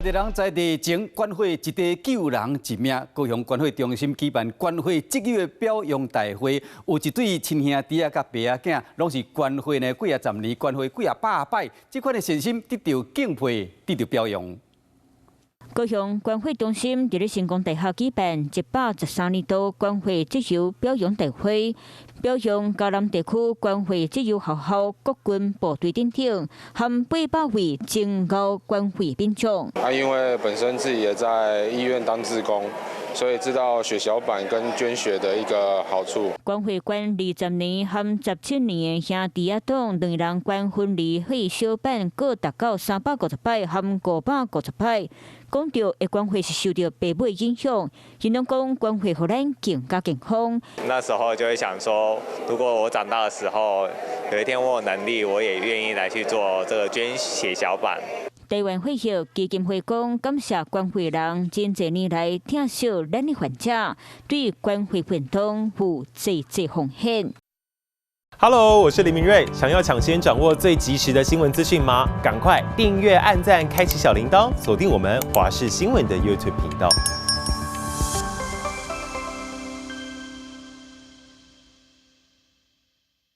一人在地前捐血一滴救人一命，高雄捐血中心舉辦捐血職友的表揚大會，有一對親兄弟仔佮爸仔囝，攏是捐血呢幾仔十年，捐血幾仔百擺，這款的善心得到敬佩，得到表揚。高雄捐血中心佇咧成功大學舉辦113年度捐血職友表揚大會，表揚嘉南地區捐血職友學校國軍部隊等等，含800位精鰲捐血民眾。啊，因為本身自己也在醫院當志工，所以知道血小板跟捐血的一個好處。捐血捐20年和17年的兄弟仔黨，兩人捐分離血小板各達到350擺和550擺。講到會捐血是受到爸母的影響，𪜶攏講捐血予咱更加健康。那時候就會想說，如果我長大的時候，有一天我有能力，我也願意來去做這個捐血小板。台灣血液基金會講，感謝捐血人真濟年來疼惜咱的患者，對捐血運動有濟濟奉獻。 Hello，我是林明瑞，想要搶先掌握最及時的新聞資訊嗎？趕快訂閱、按讚、開啟小鈴鐺，鎖定我們華視新聞的 YouTube 頻道。